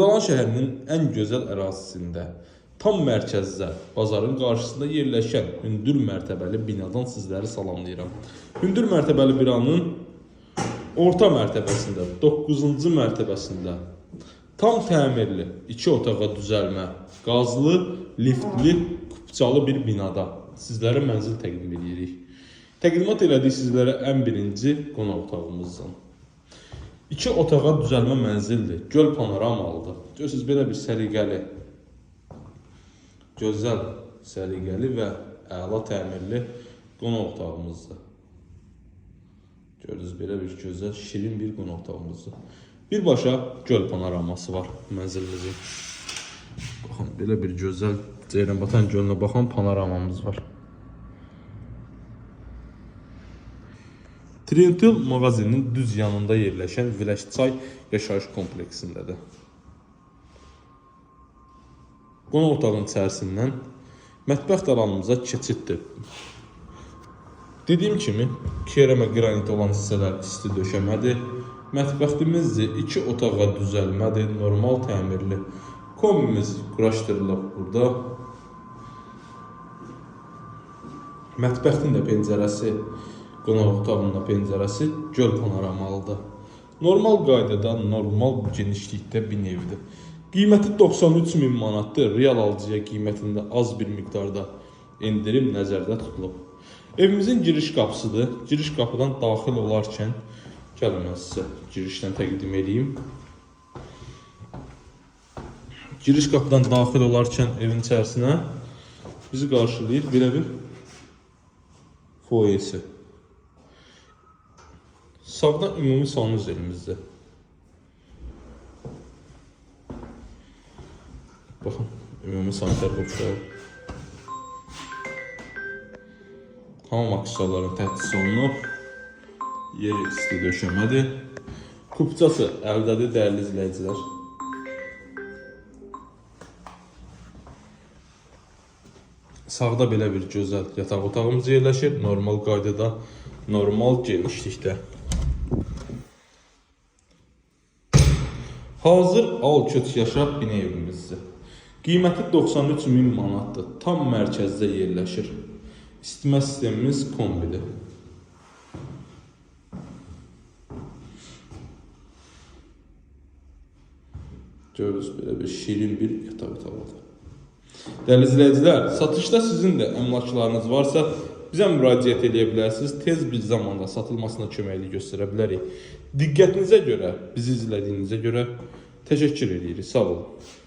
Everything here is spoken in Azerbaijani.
Xırdalan şəhərinin ən gözəl ərazisində, tam mərkəzdə, bazarın qarşısında yerləşən hündür mərtəbəli binadan sizləri salamlayıram. Hündür mərtəbəli binanın orta mərtəbəsində, 9-cu mərtəbəsində tam təmirli, 2 otağa düzəlmə, qazlı, liftli, kupçalı bir binada sizlərə mənzil təqdim edirik. Təqdimat elədik sizlərə ən birinci qonaq otağımızdan. 2 otağa düzəlmə mənzildir. Göl panoramalıdır. Görürsünüz belə bir səliqəli, gözəl səliqəli və əla təmirli qonaq otağımızdır. Gördünüz belə bir gözəl, şirin bir qonaq otağımızdır. Birbaşa göl panoraması var mənzilimizin. Baxın, belə bir gözəl Ceyranbatan gölünə baxan panoramamız var. Trendyol mağazinin düz yanında yerləşən Viləş Çay yaşayış kompleksindədir. Qonaq otağının içərisindən mətbəx alanımıza keçiddir. Dediyim kimi, kerəmə qranit olan hissələr isti döşəmədir. Mətbəximizdir, 2 otağa düzəlmədir, normal təmirli. Kombimiz quraşdırılıb burada. Mətbəxin də pəncərəsi, qonaq otağının da pəncərəsi göl panoramalıdır. Normal qaydada, normal genişlikdə bir evdir. Qiyməti 93 min manatdır. Real alıcıya qiymətində az bir miqdarda endirim nəzərdə tutulub. Evimizin giriş qapısıdır. Giriş qapıdan daxil olarkən gəlin mən sizə girişdən təqdim edeyim. Giriş qapıdan daxil olarkən evin içərisinə bizi qarşılayır belə bir foyesi. Sağda ümumi sanuzelimizdir. Baxın, ümumi sanitar qovşağı. Hamam aksesuarların təchiz olunub. Yeri isti döşəmədir. Kupçası əldədir, dəyərli izləyicilər. Sağda belə bir gözəl yataq otağımız yerləşir. Normal qaydada, normal genişlikdə. Hazır al köç yaşa bina evimizdir. Qiyməti 93 min manatdır. Tam mərkəzdə yerləşir. İsitmə sistemimiz kombidir. Görürüz belə bir şirin bir yataq otağıdır. Dəyərli izləyicilər, satışda sizin də əmlaklarınız varsa bizə müraciət edə bilərsiniz. Tez bir zamanda satılmasına köməklik göstərə bilərik. Diqqətinizə görə, bizi izlədiyinizə görə təşəkkür edirik. Sağ olun.